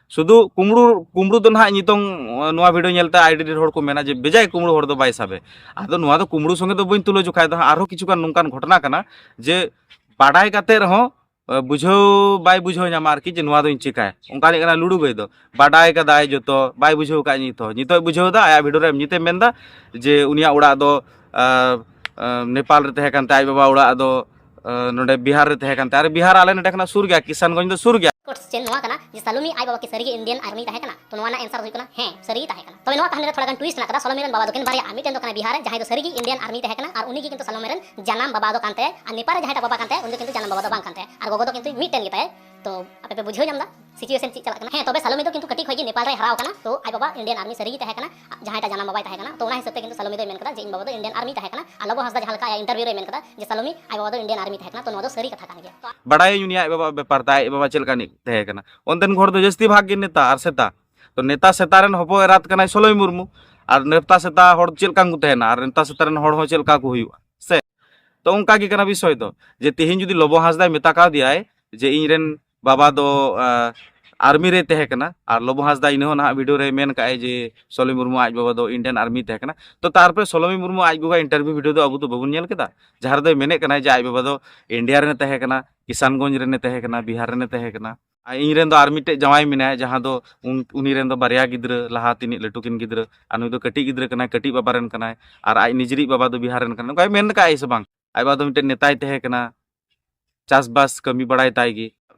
ᱥᱩᱫᱷᱩ ᱠᱩᱢᱵᱽᱲᱩ, ᱠᱩᱢᱵᱽᱲᱩ ᱫᱚ ᱱᱟᱦᱟᱜ ᱱᱤᱛᱚᱝ ᱱᱚᱣᱟ ᱵᱷᱤᱰᱤᱭᱳ ᱧᱮᱞᱛᱮ ᱟᱹᱰᱤ ᱰᱷᱮᱨ ᱦᱚᱲ ᱠᱚ ᱢᱮᱱᱟ ᱡᱮ ᱵᱮᱡᱟᱭ ᱠᱩᱢᱵᱽᱲᱩ ᱦᱚᱲ ᱫᱚ ᱵᱟᱭ ᱥᱟᱵᱮ᱾ ᱟᱫᱚ ᱱᱚᱣᱟ ᱫᱚ ᱠᱩᱢᱵᱽᱲᱩ ᱥᱚᱸᱜᱮ ᱫᱚ ᱵᱟᱹᱧ ᱛᱩᱞᱟᱹ ᱡᱚᱠᱷᱟᱭ ᱫᱚ ᱦᱟᱸᱜ, ᱟᱨᱦᱚᱸ ᱠᱤᱪᱷᱩ ᱜᱟᱱ ᱱᱚᱝᱠᱟᱱ ᱜᱷᱚᱴᱚᱱᱟ ᱠᱟᱱᱟ ᱡᱮ ᱵᱟᱰᱟᱭ ᱠᱟᱛᱮ ᱨᱮᱦᱚᱸ ᱵᱩᱡᱷᱟᱹᱣ ᱵᱟᱭ ᱵᱩᱡᱷᱟᱹᱣ ᱧᱟᱢᱟ ᱟᱨᱠᱤ ᱡᱮ ᱱᱚᱣᱟ ᱫᱚᱧ ᱪᱤᱠᱟᱹᱭᱟ᱾ ᱚᱱᱠᱟ ᱞᱟᱹᱭ ᱠᱟᱱᱟ ᱞᱩᱰᱩ ᱜᱟᱹᱭ ᱫᱚ, ᱵᱟᱰᱟᱭ ᱠᱟᱫᱟᱭ ᱡᱚᱛᱚ, ᱵᱟᱭ ᱵᱩᱡᱷᱟᱹᱣ ᱠᱟᱜ ᱱᱤᱛ ᱦᱚᱸ᱾ ᱱᱤᱛᱚᱜ ᱵᱩᱡᱷᱟᱹᱣ ᱫᱟ, ᱟᱭᱟᱜ ᱵᱷᱤᱰᱤᱭᱳ ᱨᱮ ᱮᱢᱱᱤᱛᱮ ᱢᱮᱱᱫᱟ ᱡᱮ ᱩᱱᱤᱭᱟᱜ ᱚᱲᱟᱜ ᱫᱚ ᱟᱸ, ᱟᱸ, ᱱᱮᱯᱟᱞ ᱨᱮ ᱛᱟᱦᱮᱸ ᱠᱟᱱ ᱛᱟᱭᱟ, ᱟᱡ ᱵᱟᱵᱟ ᱚᱲᱟᱜ ᱫᱚ ᱟᱸ, ᱱᱚᱰᱮ ᱵᱤᱦᱟᱨ ᱨᱮ ᱛᱟᱦᱮᱸ ᱠᱟᱱ ᱛᱟᱭᱟ᱾ ᱟᱨ ᱵᱤᱦᱟᱨ ᱟᱞᱮ ᱱᱚᱰᱮ ᱠᱷᱚᱱᱟᱜ ᱥᱩᱨ ᱜᱮᱭᱟ, ᱠᱤᱥᱟᱱᱜᱚᱸᱡᱽ ᱫᱚ ᱥᱩᱨ ᱜᱮᱭᱟ᱾ ᱠᱚᱥᱪᱮᱱ ᱱᱚᱣᱟ ᱠᱟᱱᱟ ᱡᱮ ᱥᱟᱞᱚᱢᱤ ᱟᱡ ᱵᱟᱵᱟ ᱠᱤ ᱥᱟᱹᱨᱤᱜᱮ ᱤᱱᱰᱤᱭᱟᱱ ᱟᱨᱢᱤ ᱛᱟᱦᱮᱸ ᱠᱟᱱᱟ? ᱛᱚ ᱱᱚᱣᱟ ᱨᱮᱱᱟᱜ ᱮᱱᱥᱟᱨ ᱦᱩᱭᱩᱜ ᱠᱟᱱᱟ ᱦᱮᱸ, ᱥᱟᱹᱨᱤ ᱛᱟᱦᱮᱸ ᱠᱟᱱᱟ᱾ ᱛᱚᱵᱮ ᱱᱚᱣᱟ ᱠᱟᱹᱦᱱᱤ ᱨᱮ ᱛᱷᱚᱲᱟ ᱜᱟᱱ ᱴᱩᱭᱤᱥᱴ ᱢᱮᱱᱟᱜ ᱠᱟᱫᱟ᱾ ᱥᱟᱞᱚᱢᱤ ᱨᱮᱱ ᱵᱟᱵᱟ ᱫᱚᱠᱤᱱ ᱵᱟᱨᱭᱟᱜᱼᱟ, ᱢᱤᱫᱴᱮᱱ ᱫᱚ ᱠᱟᱱᱟ ᱵᱤᱦᱟᱨ ᱨᱮᱱ, ᱡᱟᱦᱟᱸᱭ ᱫᱚ ᱥᱟᱹᱨᱤᱜᱮ ᱤᱱᱰᱤᱭᱟᱱ ᱟᱨᱢᱤ ᱛᱟᱦᱮᱸ ᱠᱟᱱᱟ, ᱟᱨ ᱩᱱᱤ ᱜᱮ ᱠᱤᱱᱛᱩ ᱥᱟᱞᱚᱢᱤ ᱨᱮᱱ ᱡᱟᱱᱟᱢ ᱵᱟᱵᱟ ᱫᱚ ᱠᱟᱱ ᱛᱟᱭᱟ, ᱟᱨ ᱱᱮᱯᱟᱞ ᱨᱮ ᱡᱟᱦᱟᱸᱭᱴᱟᱜ ᱵᱟᱵᱟ ᱠᱟᱱ ᱛᱟᱭᱟ, ᱩᱱᱤ ᱫᱚ ᱠᱤᱱᱛᱩ ᱡᱟᱱᱟᱢ ᱵᱟᱵᱟ ᱫᱚ ᱵᱟᱝ ᱠᱟᱱ ᱛᱟᱭᱟ᱾ ᱟᱨ ᱜᱚᱜᱚ ᱫᱚ ᱠᱤᱱᱛᱩ ᱢᱤᱫᱴᱮᱱ ᱜᱮᱛᱟᱭ᱾ ᱛᱚ ᱟᱯᱮ ᱯᱮ ᱵᱩᱡᱷᱟᱹᱣ ᱧᱟᱢ ᱮᱫᱟ ᱥᱤᱪᱩᱭᱮᱥᱚᱱ ᱪᱮᱫ ᱪᱟᱞᱟᱜ ᱠᱟᱱᱟ? ᱦᱮᱸ, ᱛᱚᱵᱮ ᱥᱟᱞᱚᱢᱤ ᱫᱚ ᱠᱤᱱᱛᱩ ᱠᱟᱹᱴᱤᱡ ᱠᱷᱚᱱ ᱜᱮ ᱱᱮᱯᱟᱞ ᱨᱮᱭ ᱦᱟᱨᱟᱣ ᱠᱟᱱᱟ᱾ ᱛᱚ ᱟᱡ ᱵᱟᱵᱟ ᱤᱱᱰᱤᱭᱟᱱ ᱟᱨᱢᱤ ᱥᱟᱹᱨᱤ ᱜᱮ ᱛᱟᱦᱮᱸ ᱠᱟᱱᱟ, ᱡᱟᱦᱟᱸᱭᱴᱟᱜ ᱡᱟᱱᱟᱢ ᱵᱟᱵᱟᱭ ᱛᱟᱦᱮᱸ ᱠᱟᱱᱟ᱾ ᱛᱚ ᱚᱱᱟ ᱦᱤᱥᱟᱹᱵ ᱛᱮ ᱠᱤᱱᱛᱩ ᱥᱟᱞᱚᱢᱤ ᱫᱚᱭ ᱢᱮᱱ ᱠᱟᱫᱟ ᱡᱮ ᱤᱧ ᱵᱟᱵᱟ ᱫᱚ ᱤᱱᱰᱤᱭᱟᱱ ᱟᱨᱢᱤ ᱛᱟᱦᱮᱸ ᱠᱟᱱᱟ᱾ ᱟᱨ ᱞᱚᱵᱚ ᱦᱟᱸᱥᱫᱟ ᱡᱟᱦᱟᱸ ᱞᱮᱠᱟ ᱟᱭᱟᱜ ᱤᱱᱴᱟᱨᱵᱷᱤᱭᱩ ᱨᱮᱭ ᱢᱮᱱ ᱠᱟᱫᱟ ᱡᱮ ᱥᱟᱞᱚᱢᱤ ᱟᱡ ᱵᱟᱵᱟ ᱫᱚ ᱤᱱᱰᱤᱭᱟᱱ ᱟᱨᱢᱤ ᱛᱟᱦᱮᱸ ᱠᱟᱱᱟ, ᱛᱚ ᱱᱚᱣᱟ ᱫᱚ ᱥᱟᱹᱨᱤ ᱠᱟᱛᱷᱟ ᱠᱟᱱ ᱜᱮᱭᱟ᱾ ᱛᱚ ᱵᱟᱰᱟᱭᱟᱹᱧ ᱩᱱᱤᱭᱟᱜ ᱟᱡ ᱵᱟᱵᱟᱣᱟᱜ ᱵᱮᱯᱟᱨ ᱛᱟᱭ, ᱟᱡ ᱵᱟᱵᱟ ᱪᱮᱫ ᱞᱮᱠᱟᱱᱤᱡ ᱛᱟᱦᱮᱸ ᱠᱟᱱᱟ᱾ ᱚᱱᱛᱮᱱ ᱦᱚᱲ ᱫᱚ ᱡᱟᱹᱥᱛᱤ ᱵᱷᱟᱜᱽ ᱜᱮ ᱱᱮᱛᱟ ᱟᱨ ᱥᱮᱛᱟ᱾ ᱛᱚ ᱱᱮᱛᱟ ᱥᱮᱛᱟ ᱨᱮᱱ ᱦᱚᱯᱚᱱ ᱮᱨᱟᱛ ᱠᱟᱱᱟᱭ ᱥᱚᱞᱚᱭ ᱢᱩᱨᱢᱩ᱾ ᱟᱨ ᱱᱮᱛᱟ ᱥᱮᱛᱟ ᱦᱚᱲ ᱪᱮᱫ ᱞᱮᱠᱟᱱ ᱠᱚ ᱛᱟᱦᱮᱱᱟ ᱟᱨ ᱱᱮᱛᱟ ᱥᱮᱛᱟ ᱨᱮᱱ ᱦᱚᱲ ᱦᱚᱸ ᱪᱮᱫ ᱞᱮᱠᱟ ᱠᱚ ᱦᱩᱭᱩᱜᱼᱟ ᱥᱮ? ᱛᱚ ᱚᱱᱠᱟ ᱜᱮ ᱠᱟᱱᱟ ᱵᱤᱥᱚᱭ ᱫᱚ, ᱡᱮ ᱛᱮᱦᱮᱧ ᱡᱩᱫᱤ ᱞᱚᱵᱚ ᱦᱟᱸᱥᱫᱟᱭ ᱢᱮᱛᱟ ᱠᱟᱣᱫᱮᱭᱟᱭ ᱡᱮ ᱤᱧ ᱨᱮᱱ ᱵᱟᱵᱟ ᱫᱚ, ᱟᱸ, ᱟᱨᱢᱤ ᱨᱮ ᱛᱟᱦᱮᱸ ᱠᱟᱱᱟ᱾ ᱟᱨ ᱞᱚᱵᱚ ᱦᱟᱸᱥᱫᱟ ᱤᱱᱟᱹ ᱦᱚᱸ ᱱᱟᱦᱟᱜ ᱵᱷᱤᱰᱤᱭᱳ ᱨᱮ ᱢᱮᱱ ᱠᱟᱜᱼᱟᱭ ᱡᱮ ᱥᱚᱞᱚᱢᱤ ᱢᱩᱨᱢᱩ ᱟᱡ ᱵᱟᱵᱟ ᱫᱚ ᱤᱱᱰᱤᱭᱟᱱ ᱟᱨᱢᱤ ᱛᱟᱦᱮᱸ ᱠᱟᱱᱟ᱾ ᱛᱚ ᱛᱟᱨᱯᱚᱨᱮ ᱥᱚᱞᱚᱢᱤ ᱢᱩᱨᱢᱩ ᱟᱡ ᱜᱚᱜᱚ ᱤᱱᱴᱟᱨᱵᱷᱤᱭᱩ ᱵᱷᱤᱰᱤᱭᱳ ᱫᱚ ᱟᱵᱚ ᱫᱚ ᱵᱟᱵᱚᱱ ᱧᱮᱞ ᱠᱮᱫᱟ, ᱡᱟᱦᱟᱸ ᱨᱮᱫᱚᱭ ᱢᱮᱱᱮᱫ ᱠᱟᱱᱟᱭ ᱡᱮ ᱟᱡ ᱵᱟᱵᱟ ᱫᱚ ᱤᱱᱰᱤᱭᱟ ᱨᱮᱱᱮ ᱛᱟᱦᱮᱸ ᱠᱟᱱᱟ, ᱠᱤᱥᱟᱱᱜᱚᱸᱡᱽ ᱨᱮᱱᱮ ᱛᱟᱦᱮᱸ ᱠᱟᱱᱟ, ᱵᱤᱦᱟᱨ ᱨᱮᱱᱮ ᱛᱟᱦᱮᱸ ᱠᱟᱱᱟ᱾ ᱟᱨ ᱤᱧ ᱨᱮᱱ ᱫᱚ ᱟᱨ ᱢᱤᱫᱴᱮᱡ ᱡᱟᱶᱟᱭ ᱢᱮᱱᱟᱭᱟ, ᱡᱟᱦᱟᱸ ᱫᱚ ᱩᱱ- ᱩᱱᱤ ᱨᱮᱱ ᱫᱚ ᱵᱟᱨᱭᱟ ᱜᱤᱫᱽᱨᱟᱹ, ᱞᱟᱦᱟ ᱛᱤᱱᱤᱡ ᱞᱟᱹᱴᱩ ᱠᱤᱱ ᱜᱤᱫᱽᱨᱟᱹ, ᱟᱨ ᱱᱩᱭ ᱫᱚ ᱠᱟᱹᱴᱤᱡ ᱜᱤᱫᱽᱨᱟᱹ ᱠᱟᱱᱟᱭ, ᱠᱟᱹᱴᱤᱡ ᱵᱟᱵᱟ ᱨᱮᱱ ᱠᱟᱱᱟᱭ, ᱟᱨ ᱟᱡ ᱱᱤᱡᱮᱨᱤᱡ ᱵᱟᱵᱟ ᱫᱚ ᱵᱤᱦᱟᱨ ᱨᱮᱱ ᱠᱟᱱᱟᱭ, ᱱᱚᱝᱠᱟᱭ ᱢᱮᱱ ᱠᱟᱜᱼᱟᱭ ᱥᱮ ᱵᱟᱝ? ᱟᱡ ᱵᱟᱵᱟ ᱫᱚ ᱢᱤᱫᱴᱮᱱ ᱱᱮᱛᱟᱭ ᱛᱟᱦᱮᱸ ᱠᱟᱱᱟ, ᱪᱟᱥᱵᱟᱥ ᱠᱟᱹᱢᱤ ᱵᱟᱲᱟᱭ ᱛᱟᱭ ᱜᱮ᱾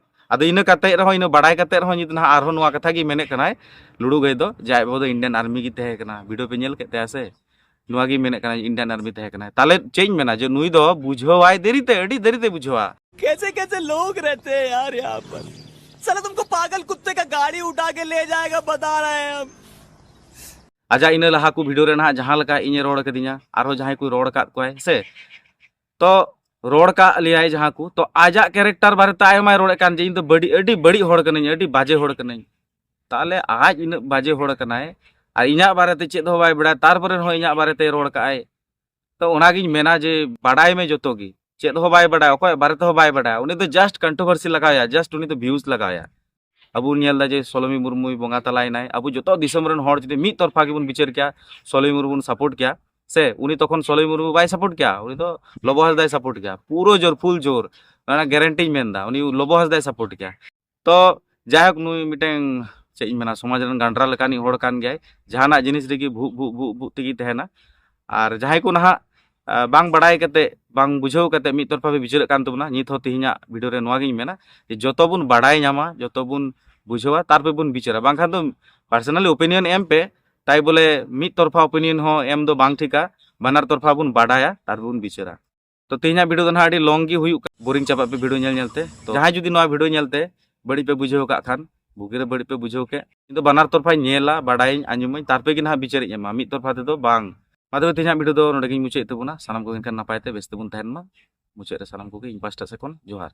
ᱟᱫᱚ ᱤᱱᱟᱹ ᱠᱟᱛᱮ ᱨᱮᱦᱚᱸ, ᱤᱱᱟᱹ ᱵᱟᱲᱟᱭ ᱠᱟᱛᱮ ᱨᱮᱦᱚᱸ ᱱᱤᱛ ᱱᱟᱦᱟᱜ ᱟᱨᱦᱚᱸ ᱱᱚᱣᱟ ᱠᱟᱛᱷᱟ ᱜᱮ ᱢᱮᱱᱮᱫ ᱠᱟᱱᱟᱭ ᱞᱩᱲᱩ ᱜᱟᱹᱭ ᱫᱚ, ᱡᱮ ᱟᱡ ᱵᱟᱵᱟ ᱫᱚ ᱤᱱᱰᱤᱭᱟᱱ ᱟᱨᱢᱤ ᱜᱮ ᱛᱟᱦᱮᱸ ᱠᱟᱱᱟ᱾ ᱵᱷᱤᱰᱤᱭᱳ ᱯᱮ ᱧᱮᱞ ᱠᱮᱫ ᱛᱟᱭᱟ ᱥᱮ? ᱱᱚᱣᱟ ᱜᱮ ᱢᱮᱱᱮᱫ ᱠᱟᱱᱟᱭ ᱤᱱᱰᱤᱭᱟᱱ ᱟᱨᱢᱤ ᱛᱟᱦᱮᱸ ᱠᱟᱱᱟᱭ᱾ ᱛᱟᱦᱞᱮ ᱪᱮᱫ ᱤᱧ ᱢᱮᱱᱟ ᱡᱮ ᱱᱩᱭ ᱫᱚ ᱵᱩᱡᱷᱟᱹᱣᱟᱭ ᱫᱮᱨᱤᱛᱮ, ᱟᱹᱰᱤ ᱫᱮᱨᱤᱛᱮ ᱵᱩᱡᱷᱟᱹᱣᱟ᱾ कैसे कैसे लोग रहते हैं यार यहाँ पर। साला तुमको पागल कुत्ते का गाड़ी उठा के ले जाएगा, बता रहे हैं हम। ᱟᱡᱟᱜ ᱤᱱᱟᱹ ᱞᱟᱦᱟ ᱠᱚ ᱵᱷᱤᱰᱤᱭᱳ ᱨᱮ ᱱᱟᱦᱟᱜ ᱡᱟᱦᱟᱸ ᱞᱮᱠᱟ ᱤᱧᱮ ᱨᱚᱲ ᱠᱟᱫᱤᱧᱟ, ᱟᱨᱦᱚᱸ ᱡᱟᱦᱟᱸᱭ ᱠᱚ ᱨᱚᱲ ᱟᱠᱟᱫ ᱠᱚᱣᱟᱭ ᱥᱮ, ᱛᱚ ᱨᱚᱲ ᱠᱟᱜ ᱞᱮᱭᱟᱭ ᱡᱟᱦᱟᱸ ᱠᱚ, ᱛᱚ ᱟᱡᱟᱜ ᱠᱮᱨᱮᱠᱴᱟᱨ ᱵᱟᱨᱮᱛᱮ ᱟᱭᱢᱟᱭ ᱨᱚᱲᱮᱫ ᱠᱟᱱ ᱡᱮ ᱤᱧ ᱫᱚ ᱵᱟᱹᱲᱤᱡ, ᱟᱹᱰᱤ ᱵᱟᱹᱲᱤᱡ ᱦᱚᱲ ᱠᱟᱹᱱᱟᱹᱧ, ᱟᱹᱰᱤ ᱵᱟᱡᱮ ᱦᱚᱲ ᱠᱟᱹᱱᱟᱹᱧ᱾ ᱛᱟᱦᱞᱮ ᱟᱡ ᱤᱱᱟᱹᱜ ᱵᱟᱡᱮ ᱦᱚᱲ ᱠᱟᱱᱟᱭ ᱟᱨ ᱤᱧᱟᱹᱜ ᱵᱟᱨᱮᱛᱮ ᱪᱮᱫ ᱦᱚᱸ ᱵᱟᱭ ᱵᱟᱲᱟᱭᱟ, ᱛᱟᱨᱯᱚᱨᱮ ᱨᱮᱦᱚᱸ ᱤᱧᱟᱹᱜ ᱵᱟᱨᱮᱛᱮ ᱨᱚᱲ ᱠᱟᱜᱼᱟᱭ᱾ ᱛᱚ ᱚᱱᱟᱜᱤᱧ ᱢᱮᱱᱟ ᱡᱮ ᱵᱟᱰᱟᱭ ᱢᱮ ᱡᱚᱛᱚ ᱜᱮ, ᱪᱮᱫ ᱦᱚᱸ ᱵᱟᱭ ᱵᱟᱰᱟᱭᱟ, ᱚᱠᱚᱭ ᱵᱟᱨᱮ ᱛᱮᱦᱚᱸ ᱵᱟᱭ ᱵᱟᱰᱟᱭᱟ᱾ ᱩᱱᱤ ᱫᱚ ᱡᱟᱥᱴ ᱠᱚᱱᱴᱨᱳᱵᱷᱟᱨᱥᱤ ᱞᱟᱜᱟᱣᱭᱟ, ᱡᱟᱥᱴ ᱩᱱᱤ ᱫᱚ ᱵᱷᱤᱭᱩᱡᱽ ᱞᱟᱜᱟᱣᱭᱟ᱾ ᱟᱵᱚ ᱵᱚᱱ ᱧᱮᱞ ᱮᱫᱟ ᱡᱮ ᱥᱚᱞᱚᱢᱤ ᱢᱩᱨᱢᱩᱭ ᱵᱚᱸᱜᱟ ᱛᱟᱞᱟᱭᱮᱱᱟᱭ, ᱟᱵᱚ ᱡᱚᱛᱚ ᱫᱤᱥᱚᱢ ᱨᱮᱱ ᱦᱚᱲ ᱡᱩᱫᱤ ᱢᱤᱫ ᱛᱚᱨᱯᱷᱟ ᱜᱮᱵᱚᱱ ᱵᱤᱪᱟᱹᱨ ᱠᱮᱭᱟ, ᱥᱚᱞᱚᱢᱤ ᱢᱩᱨᱢᱩ ᱵᱚᱱ ᱥᱟᱯᱳᱨᱴ ᱠᱮᱭᱟ ᱥᱮ, ᱩᱱᱤ ᱛᱚᱠᱷᱚᱱ ᱥᱚᱞᱚᱢᱤ ᱢᱩᱨᱢᱩ ᱵᱟᱭ ᱥᱟᱯᱳᱨᱴ ᱠᱮᱭᱟ, ᱩᱱᱤ ᱫᱚ ᱞᱚᱵᱚ ᱦᱟᱸᱥᱫᱟᱭ ᱥᱟᱯᱳᱨᱴ ᱠᱮᱭᱟ, ᱯᱩᱨᱟᱹ ᱡᱳᱨ, ᱯᱷᱩᱞ ᱡᱳᱨ, ᱚᱱᱟ ᱜᱮᱨᱮᱱᱴᱤᱧ ᱢᱮᱱᱫᱟ, ᱩᱱᱤ ᱞᱚᱵᱚ ᱦᱟᱸᱥᱫᱟᱭ ᱥᱟᱯᱳᱨᱴ ᱠᱮᱭᱟ᱾ ᱛᱚ ᱡᱟᱭᱦᱳᱠ, ᱱᱩᱭ ᱢᱤᱫᱴᱮᱱ, ᱪᱮᱫ ᱤᱧ ᱢᱮᱱᱟ, ᱥᱚᱢᱟᱡᱽ ᱨᱮᱱ ᱜᱟᱸᱰᱨᱟ ᱞᱮᱠᱟᱱᱤᱡ ᱦᱚᱲ ᱠᱟᱱ ᱜᱮᱭᱟᱭ᱾ ᱡᱟᱦᱟᱱᱟᱜ ᱡᱤᱱᱤᱥ ᱨᱮᱜᱮ ᱵᱷᱩᱜ ᱵᱷᱩᱜ ᱵᱷᱩᱜ ᱵᱷᱩᱜ ᱛᱮᱜᱮ ᱛᱟᱦᱮᱱᱟ᱾ ᱟᱨ ᱡᱟᱦᱟᱸᱭ ᱠᱚ ᱱᱟᱦᱟᱜ, ᱟ, ᱵᱟᱝ ᱵᱟᱲᱟᱭ ᱠᱟᱛᱮ, ᱵᱟᱝ ᱵᱩᱡᱷᱟᱹᱣ ᱠᱟᱛᱮ ᱢᱤᱫ ᱛᱚᱨᱯᱷᱟ ᱯᱮ ᱵᱤᱪᱟᱹᱨᱮᱫ ᱠᱟᱱ ᱛᱟᱵᱚᱱᱟ, ᱱᱤᱛ ᱦᱚᱸ ᱛᱮᱦᱮᱧᱟᱜ ᱵᱷᱤᱰᱤᱭᱳ ᱨᱮ ᱱᱚᱣᱟ ᱜᱤᱧ ᱢᱮᱱᱟ ᱡᱮ ᱡᱚᱛᱚ ᱵᱚᱱ ᱵᱟᱲᱟᱭ ᱧᱟᱢᱟ, ᱡᱚᱛᱚ ᱵᱚᱱ ᱵᱩᱡᱷᱟᱹᱣᱟ, ᱛᱟᱨᱯᱚᱨᱮ ᱵᱚᱱ ᱵᱤᱪᱟᱹᱨᱟ᱾ ᱵᱟᱝᱠᱷᱟᱱ ᱫᱚ ᱯᱟᱨᱥᱚᱱᱟᱞᱤ ᱳᱯᱤᱱᱤᱭᱚᱱ ᱮᱢ ᱯᱮ, ᱛᱟᱭ ᱵᱚᱞᱮ ᱢᱤᱫ ᱛᱚᱨᱯᱷᱟ ᱳᱯᱤᱱᱤᱭᱚᱱ ᱦᱚᱸ ᱮᱢ ᱫᱚ ᱵᱟᱝ ᱴᱷᱤᱠᱟ, ᱵᱟᱱᱟᱨ ᱛᱚᱨᱯᱷᱟ ᱵᱚᱱ ᱵᱟᱰᱟᱭᱟ, ᱛᱟᱨᱯᱚᱨ ᱵᱚᱱ ᱵᱤᱪᱟᱹᱨᱟ᱾ ᱛᱚ ᱛᱮᱦᱮᱧᱟᱜ ᱵᱷᱤᱰᱤᱭᱳ ᱫᱚ ᱱᱟᱦᱟᱜ ᱟᱹᱰᱤ ᱞᱚᱝ ᱜᱮ ᱦᱩᱭᱩᱜ ᱠᱟᱱᱟ, ᱵᱳᱨᱤᱝ ᱪᱟᱵᱟᱜ ᱯᱮ ᱵᱷᱤᱰᱤᱭᱳ ᱧᱮᱞ ᱧᱮᱞ ᱛᱮ᱾ ᱛᱚ ᱡᱟᱦᱟᱸᱭ ᱡᱩᱫᱤ ᱱᱚᱣᱟ ᱵᱷᱤᱰᱤᱭᱳ ᱧᱮᱞ ᱛᱮ ᱵᱟᱹᱲᱤᱡ ᱯᱮ ᱵᱩᱡᱷᱟᱹᱣ ᱠᱟᱜ ᱠᱷᱟᱱ, ᱵᱩᱜᱤ ᱨᱮ ᱵᱟᱹᱲᱤᱡ ᱯᱮ ᱵᱩᱡᱷᱟᱹᱣ ᱠᱮᱫ, ᱤᱧ ᱫᱚ ᱵᱟᱱᱟᱨ ᱛᱚᱨᱯᱷᱟᱧ ᱧᱮᱞᱟ, ᱵᱟᱰᱟᱭᱟᱹᱧ, ᱟᱸᱡᱚᱢᱟᱹᱧ, ᱛᱟᱨᱯᱚᱨᱮ ᱜᱮ ᱱᱟᱦᱟᱜ ᱵᱤᱪᱟᱹᱨᱤᱧ ᱮᱢᱟ, ᱢᱤᱫ ᱛᱚᱨᱯᱷᱟ ᱛᱮᱫᱚ ᱵᱟᱝ᱾ ᱢᱟ ᱛᱚᱵᱮ ᱛᱮᱦᱮᱧᱟᱜ ᱵᱷᱤᱰᱤᱭᱳ ᱫᱚ ᱱᱚᱰᱮ ᱜᱤᱧ ᱢᱩᱪᱟᱹᱫ ᱛᱟᱵᱚᱱᱟ᱾ ᱥᱟᱱᱟᱢ ᱠᱚᱜᱮ ᱮᱱᱠᱷᱟᱱ ᱱᱟᱯᱟᱭ ᱛᱮ ᱵᱮᱥ ᱛᱮᱵᱚᱱ ᱛᱟᱦᱮᱱ ᱢᱟ᱾ ᱢᱩᱪᱟᱹᱫ ᱨᱮ ᱥᱟᱱᱟᱢ ᱠᱚᱜᱮ ᱤᱧ ᱯᱟᱥᱴᱟ ᱥᱮᱫ ᱠᱷᱚᱱ ᱡᱚᱦᱟᱨ᱾